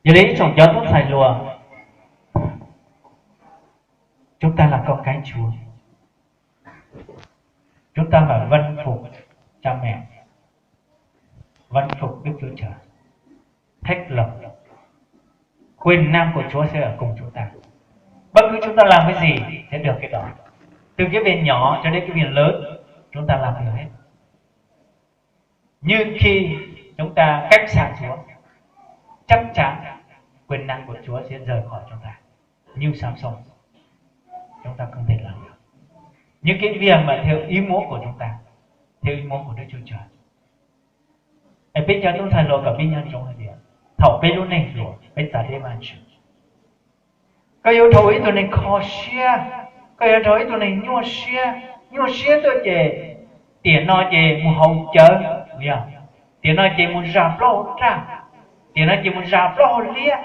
Yog li ib tsoom cov tub ntxhais hluas, chúng ta là con cái Chúa, chúng ta phải vâng phục cha mẹ, vâng phục Đức Chúa Trời, hết lòng. Quyền năng của Chúa sẽ ở cùng chúng ta. Bất cứ chúng ta làm cái gì sẽ được cái đó. Từ cái việc nhỏ cho đến cái việc lớn, chúng ta làm được hết. Nhưng khi chúng ta cách xa Chúa, chắc chắn quyền năng của Chúa sẽ rời khỏi chúng ta. Như Samson, chúng ta không thể làm được những cái việc mà theo ý muốn của chúng ta, theo ý muốn của Đức Chúa Trời. Es peb cov tub ntxhais hluas kom peb nco ntsoov hais tias thaum peb lub neej hluas peb txav deb Vajtswv, koj yuav dhau ib tug neeg kho siab, koj yuav dhau ib tug neeg nyuaj siab. Nyuaj siab tuaj ces tiam no ces mus haus cawv, yog tiam no ces mus zas plaub hau raj, tiam no ces mus zas plaub hau liab,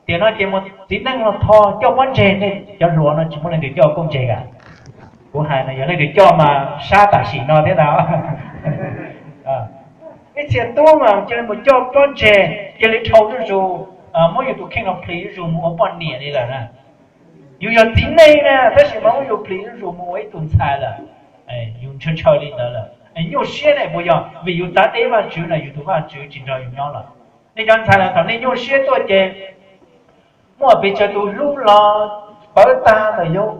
tiam no ces mus txiv neej los tho coj pob ntseg. Nej cov hluas no tsis muaj leej twg coj pob ntseg a? Kuv hais no yog leej twg coj mas sab tam sim no thiab ntag. Ib txhia tub mas cia li mus coj pob ntseg, cia li dhau zuj zus, muab yus tus kheej no plhis zuj zus mus ua poj niam li lawm na. Yus yog txiv neej na, tab sis mas muab yus plhis zuj zus mus ua ib tug ntxhais lawm. Yus ntshaw ntshaw li ntawd lawm, nyuaj siab ne puas yog? Vim yus txav deb Vajtswv na, yus tus Vajtswv tsis nrog yus nyob lawm. Nej cov ntxhais los thaum nej nyuaj siab tuaj ces muaj pes tsawg tus hlub los pawv tag ntawm yus,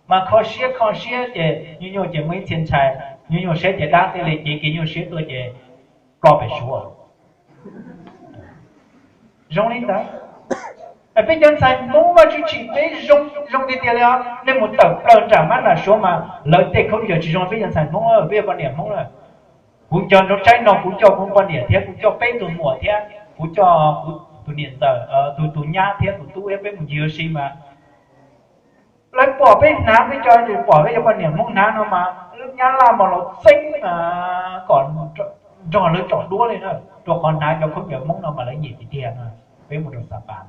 mas kho siab kho siab ces nyuaj nyuaj ces muaj ib txhia ntxhais nyuaj nyuaj siab ces dab thiaj li cev kev nyuaj siab tuaj ces ploj pem suav. Zoo li ntawd, peb cov ntxhais Hmoob Vajtswv tsim peb zoo zoo tiag tiag li os. Nej mus tawm plaws nram mab nram suav mas lawv tej khaub ncaws tsis zoo peb cov ntxhais Hmoob, peb yog poj niam Hmoob na. Kuv cov nrog tsaib no kuv coj kuv poj niam thiab kuv coj peb tug muam thiab kuv coj kuv tus niam ntxawm, tus tus nyab thiab tus tub thiab peb mus ncig ua si mas lawv pom peb hnav, peb cov pom peb cov poj niam Hmoob hnav no mas lub nyab laj mas los txeeb kom nrog lawv tsom duab li na, rau qhov hnav cov khaub ncaws Hmoob no mas lawv nyiam tiag tiag na. Peb mus rau Xas Pas,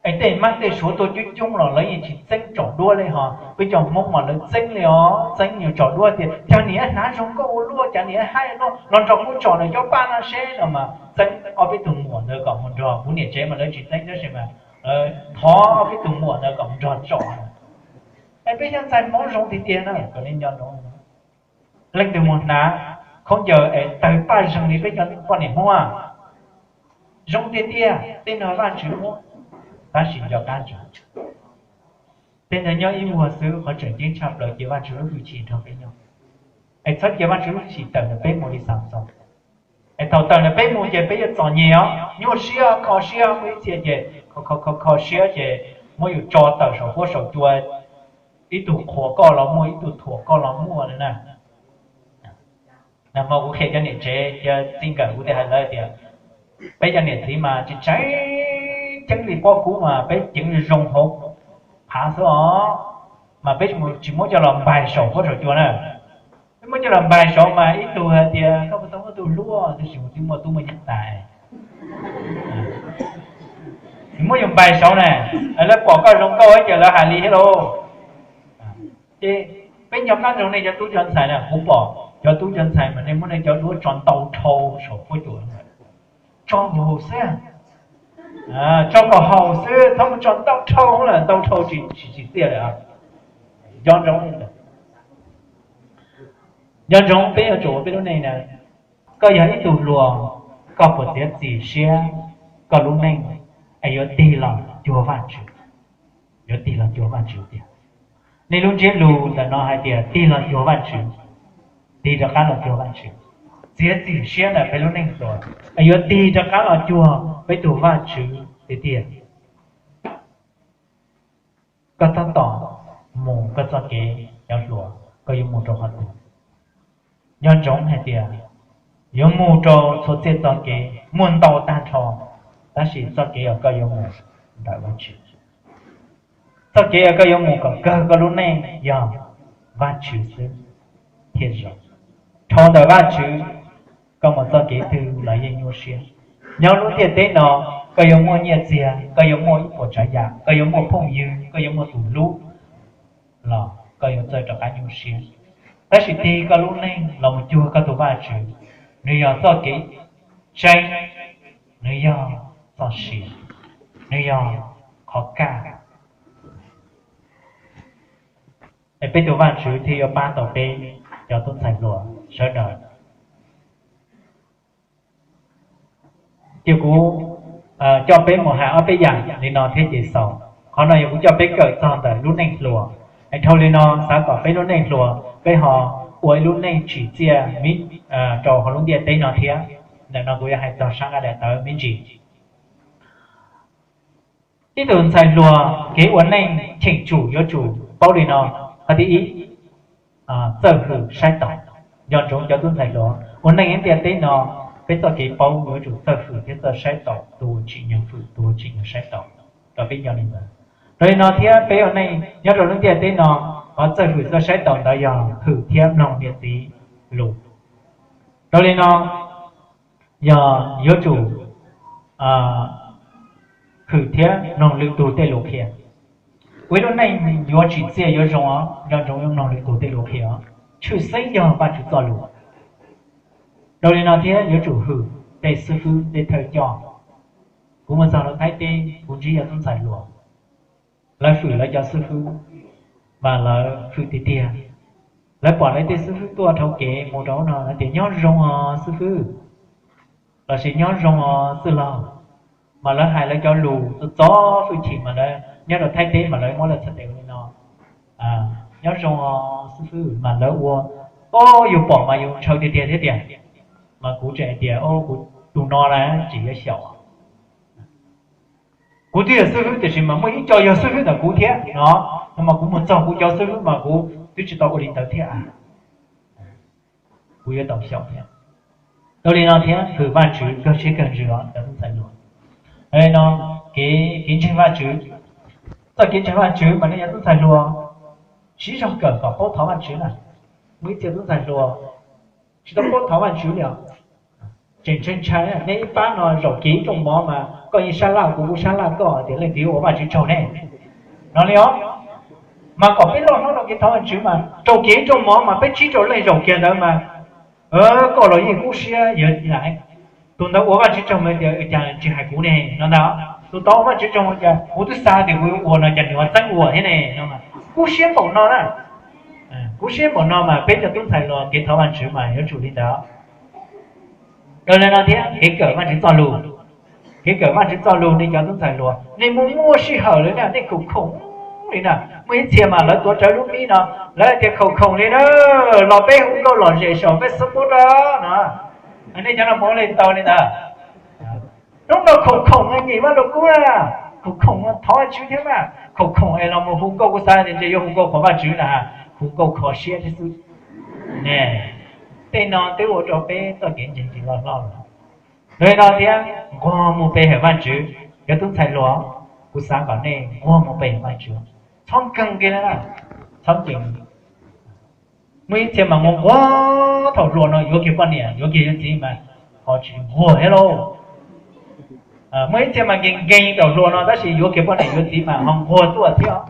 es tej mab tej suav tuaj coob coob los lawv yeej tsis txeeb tsom duab li, ho peb cov Hmoob mas lawv txeeb li os, txeeb yus tsom duab tias cas niam hnav zoo nkauj ua luaj, cas niam haib luaj, los nrog kuv tsom nws cov paj no seb no mas txeeb ob peb tug muam ntawd kom mus nrog, kuv niam tsev mas lawv tsis txeeb tab sis mas thov ob peb tug muam ntawd kom mus nrog tsom. Es peb cov ntxhais Hmoob zoo tiag tiag na, kom nej nco ntsoov. Leej twg mus hnav khaub ncaws es tawg paj zeeg li peb cov poj niam Hmoob a? Zoo tiag tiag, tej no Vajtswv muab, tab sis nco qab ntsoov, tej ntawd nyob ib vuag xwb, qhov tseem ceeb tshaj plaws cia Vajtswv lub hwj chim nrog peb nyob. Es txhob cia Vajtswv lub hwj chim tawm ntawm peb mus li Xas Xas. Es thaum tawm ntawm peb mus ces peb yuav txom nyem os, nyuaj siab, kho siab, muaj ib txhia ces kho kho kho siab ces muab yus tso tawm saum huab saum cua, ib tug qhuas koj los muaj, ib tug thuam koj los muaj na. Nag hmo kuv qhia cov niam tsev, cov txij nkawm kuv thiaj hais lawv tias peb cov niam txiv mas tsis tseeb ceeb li pob kub mas peb ceev zoo hauv phav xwb os, mas peb tsis muab coj los npaig saum huab saum cua na. Peb muab coj los npaig saud mas ib tug hais tias koj puas tau muaj tub hlub, tab sis twb muaj tub muaj nyab tas. Muab yus npaig saud na, lawv pom koj zoo nkauj ces lawv hais li thiab lauj. Ces peb nco qab ntsoov nej cov tub cov ntxhais na, kuv pom cov tub cov ntxhais mas nej muab nej cov duab tso ntau dhau saum huab cua, tso haum xwb, tso kom haum xwb, txhob mus tso ntau dhau lawm, ntau dhau tsis tsim txiaj lawm. Nco ntsoov, nco ntsoov peb yuav tsum ua peb lub neej na. Koj yog ib tug hluas, koj puas txiav txim siab koj lub neej es yuav tig los cuag Vajtswv, yuav tig los cuag Vajtswv tiag? Nej lub ntsiab lus ntawm no hais tias tig los cuag Vajtswv, tig rov qab los cuag Vajtswv. Txiav txim siab ntawm peb lub neej hluas es yuav tig rov qab los cuag peb tus Vajtswv tiag tiag. Koj tab tom mus koj txoj kev cov hluas, koj yuav mus rau qhov twg? Nco ntsoov hais tias yuav mus rau txhua txhia txoj kev muaj ntau tag nrho, tab sis txoj kev uas koj yuav mus ntawm Vajtswv. Txoj kev uas koj yuav mus kom kawg koj lub neej yog Vajtswv xwb thiaj zoo. Dhau ntawm Vajtswv, koj mus txoj kev twg los yeej nyuaj siab. Nyob lub ntiaj teb no, koj yuav muaj nyiaj txiag, koj yuav muaj ib puas tsav yam, koj yuav muaj phooj ywg, koj yuav muaj tus hlub, los koj yuav txawj rov qab nyuaj siab. Tab sis tig koj lub neej los mus cuag koj tus Vajtswv, nws yog txoj kev tseeb, nws yog txoj sia, nws yog qhov kaj. Es peb tus Vajtswv thiaj yuav pab tau peb cov tub ntxhais hluas sawv daws. Ces kuv coj peb mus hais ob peb yam li no thiab ces xaus. Qhov no yog kuv coj peb kawm txog ntawm lub neej hluas. Es dhau li no xav kom peb lub neej hluas peb ho ua ib lub neej tsim txiaj rau hauv lub ntiaj teb no thiab. Ntawm no kuv yuav hais txog sab nqaij daim tawv me ntsis. Ib tug ntxhais hluas kev ua neej cheem tsum yuav tsum paub li no. Qhov thib ib, txawj hwm saib taus. Nco ntsoov cov tub ntxhais hluas ua neej ntiaj teb no, peb txoj kev paub yuav tsum txawj hwm thiab txawj saib taus tus uas tsim nyog hwm, tus uas tsim nyog saib taus rau peb nco li ntawd. Raws li no thiab peb ua neej nyob rau lub ntiaj teb no, qhov txawj hwm txawj saib taus ntawd yog hwm thiab mloog niam txiv lus. Raws li no yog yuav tsum hwm thiab mloog lwm tus tej lus qhia. Ua ib lub neej yuav tsim txiaj yuav zoo os, nco ntsoov yuav mloog lwm tus tej lus qhia os, tshwj xeeb yog Vajtswv txoj lus. Raws li no thiab yuav tsum hwm tej xib fwb tej thawj coj. Kuv mus txog rau Thaib teb kuv ntsib cov tub ntxhais hluas, lawv hwm lawv cov xib fwb, mas lawv hwm tiag tiag. Lawv pom lawv tej xib fwb tuaj dhau kev mus rau no lawv tias nyob zoo os xib fwb, lossis nyob zoo os xib laug. Mas lawv hais lawv cov lus txov txov hwj chim mas lawv nyob rau Thaib teb mas lawv muab lawv txhais tes ua li no, nyob zoo os xib fwb, mas lawv ua, o, yus pom mas yus ntshaw tiag tiag thiab tias. Mas kuv tseem hais tias o, kuv tus no na tseem yuav xyaum. Kuv twb yog xib fwb tiam sis mas muaj ib co yog xib fwb ntawm kuv thiab no, no mas kuv mus txog kuv cov xib fwb mas kuv twb tsis tau ua li ntawd thiab. Kuv yuav tau xyaum thiab. Dhau li no thiab hwm Vajtswv kawg siab kawg ntsws os cov tub ntxhais hluas. Dhau li no, kev ntseeg Vajtswv, txoj kev ntseeg Vajtswv mas nej cov tub ntxhais hluas siv zog kawm kom paub thov Vajtswv na. Muaj ib txhia tub ntxhais hluas tsis tau paub thov Vajtswv li os. Tseem ntshai ntshai, nej ib pab no zaum kiag ib rooj mov mas koj yeej sab laj kuv, kuv sab laj koj, tias leej twg yuav ua Vajtswv tsaug ne, no li os. Mas kom peb loj hlob rau kev thov Vajtswv mas raug kiag ib rooj mov mas peb tsib rau leej zaum kiag ntawd mas koj los yeej kub siab yog tus ntawd ua Vajtswv tsaug mas tias cas tsis hais kuv ne no ntag. Tus tod ua Vajtswv tsaug cas kuv twb xav tias kuv yuav ua no cas nws ho txeeb ua thiab ne no. Kub siab npaum no na, kub siab npaum no mas peb cov tub ntxhais hluas kev thov Vajtswv mas yuav tsum li ntawd. Dhau li no thiab kev kawm Vajtswv txoj lus, kev kawm Vajtswv txoj lus nej cov tub ntxhais hluas nej muaj muaj sij hawm lawm na, nej khoom khoom li na. Muaj ib txhia mas lawv tuav rawv lub mib no, lawv tias khoom khoom li na, los peb hu nkauj lom zem saum Facebook no. Nej cov no puas ua li tau li ntawd? Hnub no khoom khoom nyem Vaj Lug Kub na, khoom khoom thov Vajtswv thiab mas khoom khoom es los mus hu nkauj, kuv xav tias ntshe yuav hu nkauj qhuas Vajtswv na, hu nkauj kho siab thiab xwb. Tej no twb ua rau peb txoj kev ntseeg tsis loj hlob lawm. Dhau li no thiab nquag mus pe hawm Vajtswv, cov tub ntxhais hluas, kuv xav kom nej nquag mus pe hawm Vajtswv, txhob nkeeg kiag li na, txhob nkeeg. Muaj ib txhia mas nquag nquag thaum hluas no yuav kiag poj niam yuav kiag yuav txiv mas ho tsis nquag thiab lauj. Muaj ib txhia mas nkees nkees thaum hluas no tab sis yuav kiag poj niam yuav txiv mas ho nquag tuaj thiab.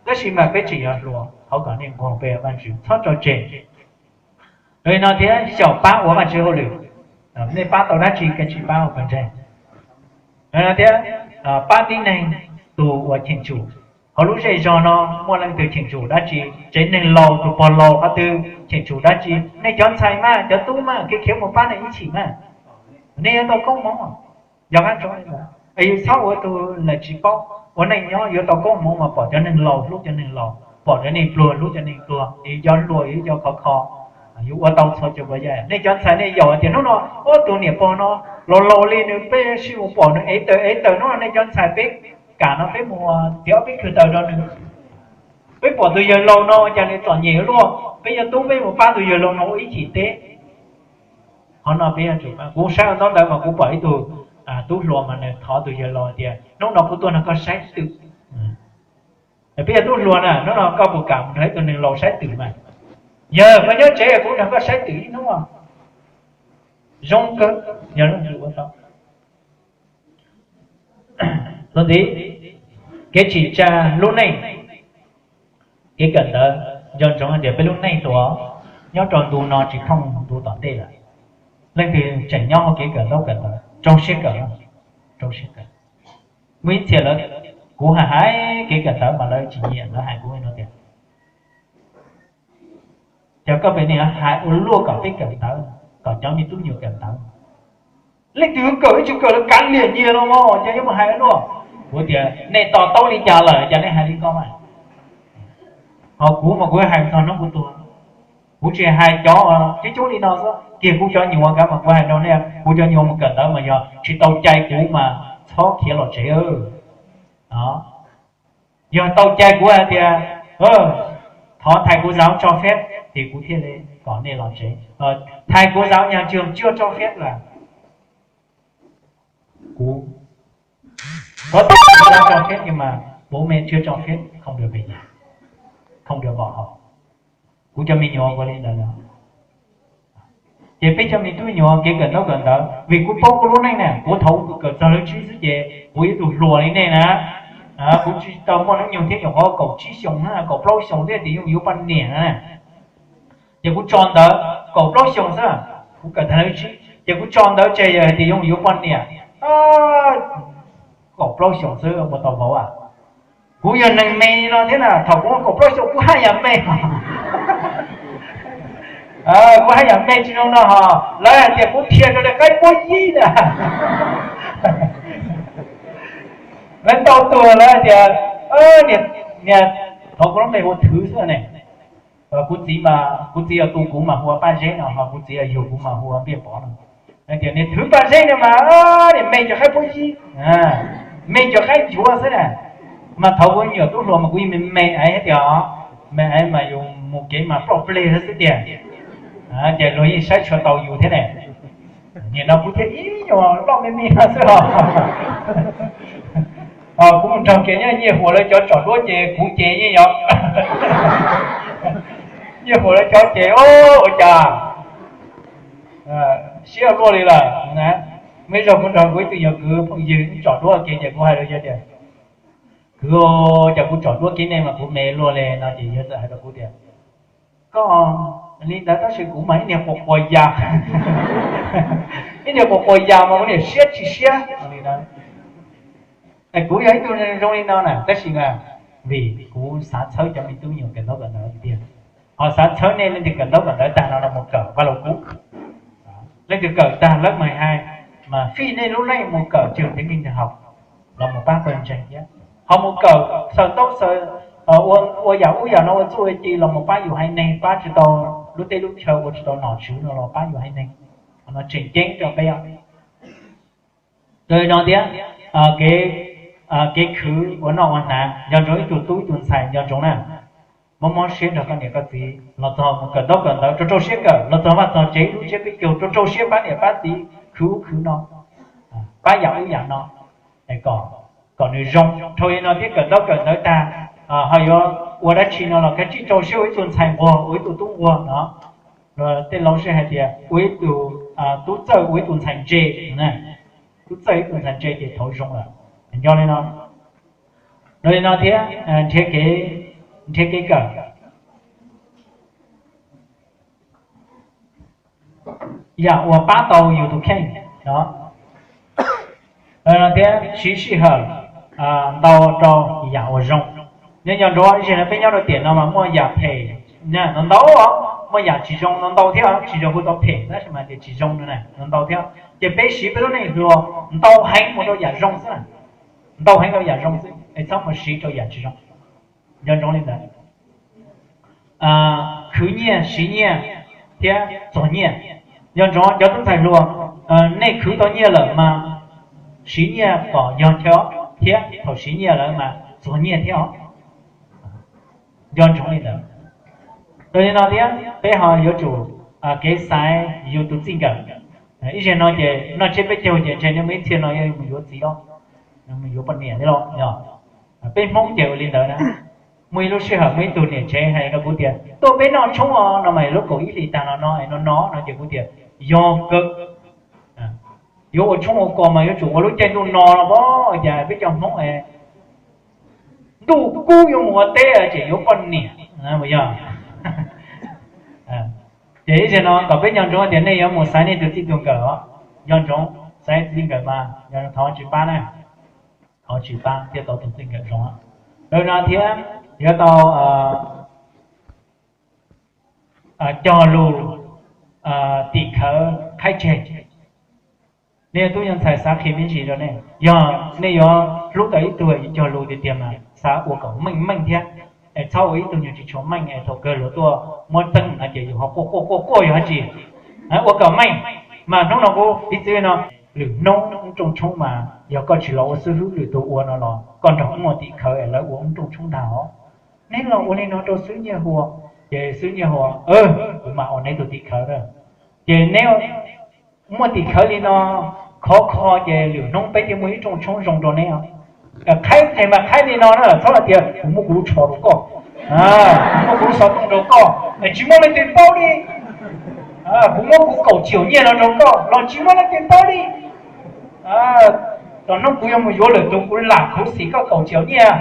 Tab sis mas peb tseem yog hluas, thov kom nej nquag pe Vajtswv txhob tso tseg. Li no thiab xyaum pab ua Vajtswv hauj lwm, nej pab tau dab tsi kav tsij pab ua pawg ntseeg. Li no thiab pab tib neeg tus uas cheem tsum. Hauv lub zej zog no muaj leej twg cheem tsum dab tsi? Tsev neeg laus tus pog laus qhov twg cheem tsum dab tsi? Nej cov ntxhais mas cov tub mas khiav khiav mus pab nej ib chim mas, nej yuav tau koob hmoov. Yog qab tso, yus txhob ua tus lam tsis paub. Ua neej nyob yuav tau koob hmoov mas pom cov neeg laus hlub cov neeg laus, pom cov neeg pluag hlub cov neeg pluag, yus cov hluas yus cov khov kho, yus ua tau txhua cov puas yaj. Nej cov ntxhais nej yaum tias hnub no ua tus niam pog no laus laus li nws, peb sib mus pom nws ev taws ev taws, hnub no nej cov ntxhais peb kam no peb mus txiav ob peb kawg taws rau nws. Peb pom tus yawg laus no cas nws txom nyem luaj, peb cov tub peb mus pab tus yawg laus no ua ib chim teb. Qhov no peb yuav tsum, kuv saib ua ntaub ntawv mas kuv pom ib tug tub hluas mas nws thov tus yawg laus tias hnub no kuv tuaj nrog koj saib twm. Peb yog tub hluas na, hnub no koj puas kam mus nrog ib tug neeg laus saib twm mas? Yawg, koj nyob tsev kuv nrog koj saib twm ib hnub. Zoo kawg, yog leej twg ua tau. Txuas ntxiv, kev tsim tsa lub neej. Kev kawm ntawv, nco ntsoov hais tias peb lub neej tuaj nyob rau ntu no tsis thooj ntu tom ntej lawm. Leej twg tseem nyob hauv kev kawm ntaub kawm ntawv? Rau siab kawm, rau siab kawm. Muaj ib txhia lawv, kuv hais hais kev kawm ntawv mas lawv tsis nyiam, lawv hais kuv no tias, cov koj pem ne hais ua luaj kom peb kawm ntawv, kom cov me tub nyuam kawm ntawv. Leej twg kawm ib tsis kawm lawv kav liam nyias los mas ces yuav mus hais ua luaj. Kuv tias nej to taub li cas lawm ces nej hais li ko mas. Ho kuv mas kuv hais txog hnub kuv tuag. Kuv tsis hais cov coob coob li no xwb, kiag kuv cov nyuam kav mas kuv hais rau nej, kuv cov nyuam mus kawm ntawv mas yog tsis tau cai kuv mas txhob khiav los tsev. Yog tau cai kuv hais tias thov thầy cô giáo cho phép thì kuv thiaj li kom nej los tsev, thầy cô giáo nhà trường chưa cho phép là kuv có thể cho phép nhưng mà bố mẹ chưa cho phép không được về nhà, không được bỏ học. Kuv cov me nyuam ua li ntawd. Ces peb cov me tub nyuam kev kawm ntaub kawm ntawv, vim kuv paub kuv lub neej na, kuv thaum kuv kawm txog lub tsib xwb ces kuv ib tug hluas li nej na, kuv tsis tau muaj hnub nyoog thiab, nyuam qhuav kaum tsib xyoos, kaum plaub xyoos thiab tias yeej yuav poj niam na. Ces kuv tso ntawv, kaum plaub xyoos xwb, kuv kawm tag lub tsib ces kuv tso ntawv tseg yog hais tias yeej yuav poj niam, kaum plaub xyoos xwb ua tau vauv. Kuv yog neeg me no thiab na, thaum kuv kaum plaub xyoos kuv haj yam me, kuv haj yam me tsis zoo no ho, lawv hais tias kuv dhia rau li qaib puab yib na. Lawv ntau tus lawv hais tias, niag, thaum kuv lub npe hu Thwv xwb ne, kuv txiv, kuv txiv yog tu kuv mas hu ua Paj Zeb no, ho kuv txiv yog yug kuv mas hu ua Npiaj Pov no. Hais tias niag Thwv Paj Zeb no mas niag me cov qaib puab yib, me cov qaib nchuav xwb na. Mas thaum kuv nyuam tub hluas mas kuv yeej me me aiv thiab tias, me aiv mas yus mus kev mas ploj pleg xwb tiag, ces luag yeej saib tsis tau yus thiab ne. Nim no kuv thiaj ib nyuag loj me me no xwb os. Kuv mus nrog kiag nyob Nyiaj Huas lawv cov tsom duab ces kuv ces yeej yog Nyiaj Huas lawv cov ces ua cas siab luaj li lawm. Muaj ib zaug kuv nrog kuv ib tug nyuam kwv phooj ywg tsom duab kiag ces kuv hais rau yawg tias, kwv, cas kuv tsom duab kiag nej mas kuv me luaj li no ces yawg txawm hais rau kuv tias, koj li ntawd tab sis kuv mas ib niag quas quas yas, ib niag quas quas yas mas kuv niam siab tsis siab li ntawd. Kuv yog ib tug zoo li no na tab sis mas vim kuv xav txhawb cov me tub nyuam kawm ntaub kawm ntawv tiag, ho xav txhawb nej leej twg kawm ntaub kawm ntawv tag no los mus kawm Vaj Lug Kub. Leej twg kawm tag lớp mười hai mas fij nej lub neej mus kawm trường Tây Ninh Đại học los mus pab pawg ntseeg thiab, ho mus kawm xaws ntaub xaws, ua yam ub yam no ua txuj ua ci los mus pab yus haiv neeg, pab tsis tau lub teb lub chaw, ua tsis tau nom tswv no los pab yus haiv neeg. Qhov no tseem ceeb rau peb. Rau li no thiab, kev khwv ua noj ua hnav nco ntsoov, ib tug tub ib tug ntxhais nco ntsoov na, mob mob siab nrog koj niam koj txiv los txog mus kawm ntaub kawm ntawv rau rau siab kawm, los txog vaj txog tsev lub tsiab peb caug rau rau siab pab niam pab txiv khwv ub khwv no, pab yam ub yam no, kom nws zoo. Dhau li no thiab kawm ntaub kawm ntawv tag ho yuav ua dab tsi no los kav tsij rau siab ua ib tug ntxhais nquag, ua ib tug tub nquag no. Tej laus sij hais tias ua ib tug tub txawj ua ib tug ntxhais ntse, tub txawj ib tug ntxhais ntse ces thaum zoo lawm. Nco li no. Dhau li no thiab, nrhiav kev kawm, yam uas pab tau yus tus kheej no thiab siv sij hawm ntau rau yam uas zoo. Nyob nco ntsoov, ib zaug no peb nyob rau tiam no mas muaj yam phem ntau ntau, muaj yam tsis zoo ntau ntau thiab, tsis yog hu tau phem tab sis mas tias tsis zoo no ntau ntau thiab. Ces peb siv peb lub neej hluas ntau heev mus rau yam zoo xwb, ntau heev rau yam zoo xwb es txhob mus siv rau yam tsis zoo. Nco ntsoov li ntawd. Khwv nyiaj, siv nyiaj thiab txuag nyiaj. Nco ntsoov cov tub ntxhais hluas, nej khwv tau nyiaj lawm mas siv nyiaj kom yog chaw thiab thaum siv nyiaj lawm mas txuag nyiaj thiab os. Nco ntsoov li ntawd. Dhau li no thiab peb ho yuav tsum kev xaiv yus tus txij nkawm. Ib zaug no ces noj tsiab peb caug ces ntshe nej muaj ib txhia no yuav mus yuav txiv os, mus yuav poj niam thiab los yog. Peb Hmoob ces ua li ntawd na. Muaj ib lub sij hawm muaj ib tug niam tsev hais rau kuv tias tuaj peb noj tshoob os no mas lub kaum ib hlis tag no no no no no ces kuv tias yog kawg, yuav ua tshoob ua kos mas yuav tsum ua lub caij ntuj no los pab cas peb cov Hmoob ntuj kub yuav mus ua teb ces yuav poj niam yog. Ces ib zaug no kom peb nco ntsoov tias nej yuav mus xaiv nej tus txij tus nkawm os, nco ntsoov. Saib txij nkawm mas yog thov tsis pab na, thov tsis pab thiaj tau tus txij nkawm zoo. Lawv no thiab yuav tau cog lus tim khawv qhaib tseg. Nej tub nyuag ntxhais xav qhia me ntsis rau nej, yog nej yuav hlub tau ib tug cog lus tiag tiag mas xav ua kom meej meej thiab, es txhob ua ib tug nyuag tsis tshua meej es thaum kawg luag tuaj muab txeeb no ces yus ho quaj quaj quaj quaj yog dab tsi. Ua kom meej, mas hnub no kuv piv txwv no, lwm hnub rooj tshoob mas yog koj tsis los ua xib hwb lwm tus ua no los koj nrog muaj tim khawv es lawv ua rooj tshoob ntag os. Neb los ua li no rau xib hwb Nyiaj Huas, ces xib hwb Nyiaj Huas, kuv mam ua neb tus tim khawv na. Ces neb muaj tim khawv li no khov kho ces lwm hnub peb thiaj muaj ib rooj tshoob zoo rau neb. Qhaib tseg mas qhaib li no na, txhob hais tias kuv muab kuv lub tsho rau koj, kuv muab kuv lub xov tooj rau koj, tsis muaj leej twg paub li. Kuv muab kuv kaum txhiab nyiaj no rau koj los tsis muaj leej twg paub li. Los hnub kuv yuav mus yuav lwm tus kuv lam khuv xim koj kaum txhiab nyiaj.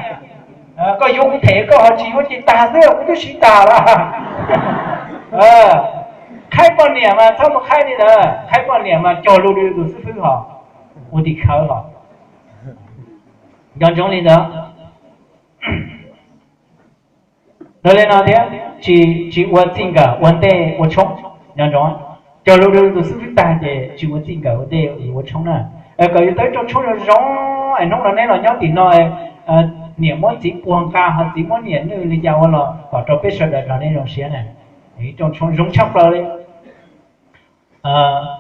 Koj yuav kuv them koj ho tsis yuav ces tag xwb, kuv twb siv tag lawm. Qhaib poj niam mas txhob mus qhaib li ntawd, qhaib poj niam mas cog lus rau tus xib hwb hos, ua tim khawv hos. Nco ntsoov li ntawd. Ntawd li no thiab, tsis, tsis ua txij nkawm ua ntej ua tshoob, nco ntsoov. Cog lus rau tus xib hwb tag ces tsis ua txij nkawm ua ntej ua tshoob na. Kom yus tau ib rooj tshoob zoo zoo, es hnub no neb los nyob tim no, niam muab txiv puag nqa ho txiv muab niam nwj li cas ua los kom rau peb sawv daws nrog neb zoo siab na. Ib rooj tshoob zoo tshaj plaws li.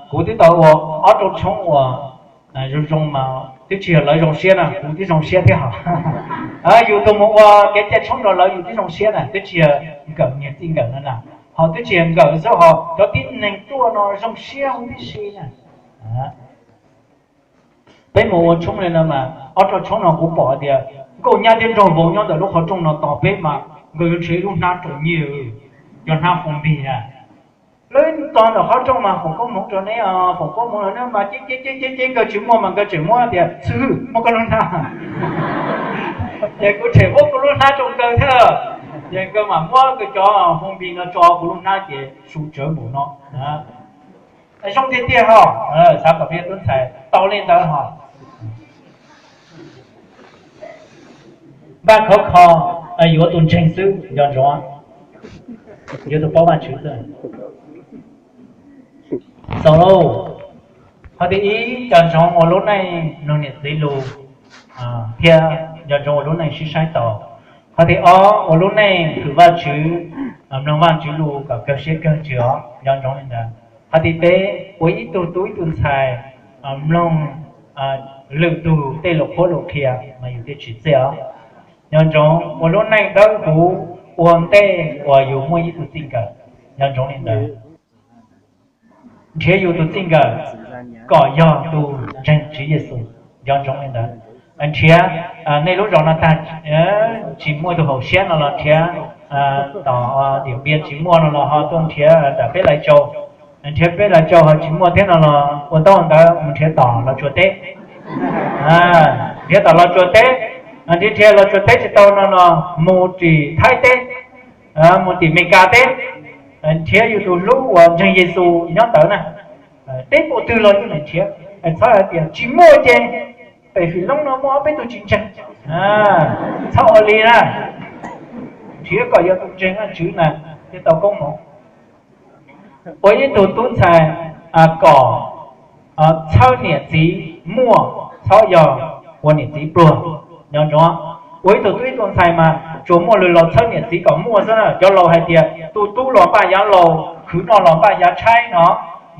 Kuv twb tau ua ob rooj tshoob uas zoo zoo mas twb tsis yog lawv zoo siab na, kuv twb zoo siab thiab hos. Yus tus mus ua kev cai tshoob rau lawv yus twb zoo siab na, twb tsis yog nkawm niag txij nkawm no na, ho twb tsis yog nkawm xwb ho cov tib neeg tuaj no zoo siab huv tib si na. Peb mus ua tshoob li no mas ob rooj tshoob no kuv pom tias nkauj nyab thiab nraug vauv nyob ntawm lub qhov rooj no tos peb mas nkawd yuav nrhiav ib lub hnab rau nyiaj, cov hnab foom npig na. Lawv tos ntawm qhov rooj mas foom koob hmoov rau neb, foom koob hmoov rau neb mas ces ces ces ces nkawd tsis muaj mas nkawd tseem muab tias xib hwb muab koj lub hnab. Ces kuv tseem muab kuv lub hnab rau nkawd thiab, ces nkawd mam muab nkawd cov foom npig no tso kuv lub hnab ces su tsawv mus no. Zoo tiag tiag hos, xav kom peb tub ntxhais tau li ntawd hos. Npaj khov kho yuav tus ntseeg xwb, nco ntsoov, yuav tus paub Vajtswv xwb. Xaus lauj. Qhov thib ib, nco ntsoov ua lub neej mloog niam txiv lus thiab nco ntsoov ua lub neej sib saib taus. Qhov thib ob, ua lub neej hwm Vajtswv, mloog Vajtswv lus kom kawg siab kawg ntsws os, nco ntsoov li ntawd. Qhov thib peb, ua ib tug tub ib tug ntxhais mloog lwm tus tej lus qhuab lus qhia mas yus thiaj tsim txiaj os. Nco ntsoov ua lub neej dawb huv ua ntej uas yus muaj ib tug txij nkawm, nco ntsoov li ntawd. Nrhiav yus tus txij nkawm kom yog tus ntseeg Tswv Yexus, nco ntsoov li ntawd. Nrhiav, nej lub zos no tag tsis muaj tus haum siab no los nrhiav tom Diam Npias tsis muaj no los ho tuaj nrhiav nram Peb Lais Tsau. Nrhiav Peb Lais Tsau ho tsis muaj thiab no los ua ntaub ntawv mus nrhiav tom Los Tsuas teb. Nrhiav tom Los Tsuas teb, nrhiav nrhiav Los Tsuas teb tsis tau no los mus tim Thaib teb, mus tim Mes Kas teb, nrhiav yus tus hlub uas ntseeg Yexus nyob ntawd na. Teb npaum twg los yeej nrhiav, txhob hais tias tsis muaj ces pem Fim Loob no muaj ob peb tug tsis ntseeg. Txhob ua li na, nrhiav kom yog tus ntseeg Vajtswv na, thiaj tau koob hmoov. Ua ib tug tub ntxhais kom txhawb niam txiv muaj, txhob yog ua niam txiv pluag. Nco ntsoov, ua ib tug tub ib tug ntxhais mas tsuas muaj lwm laus txhawb niam txiv kom muaj xwb na. Cov laus hais tias tu tub los npaj yav laus, khwv noj los npaj yav tshaib no,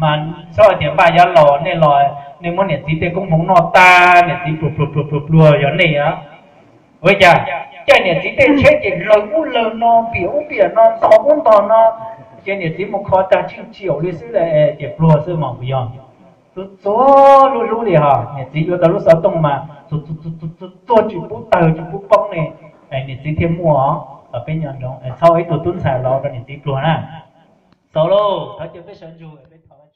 mas txhob hais tias npaj yav laus nej los nej muab niam txiv tej koob hmoov noj tag, niam txiv pluag pluag pluag pluag pluag yog nej. Ua li cas? Caij niam txiv tej tsheb ces lawg ub lawg no, piam ub piam no, ntog ub ntog no, ces niam txiv mus kho tag tsis tsim li xwb, ces pluag xwb mas puas yog? Txua txua hlub hlub li hos, niam txiv yuav tau lub xov tooj mas txua txua tsis pub tawg tsis pub poob li, niam txiv thiaj muaj os. Peb nco ntsoov, txhob ib tug tub ntxhais los rau niam txiv pluag na. Xaus lauj, thov caw peb sawv ntsug peb thov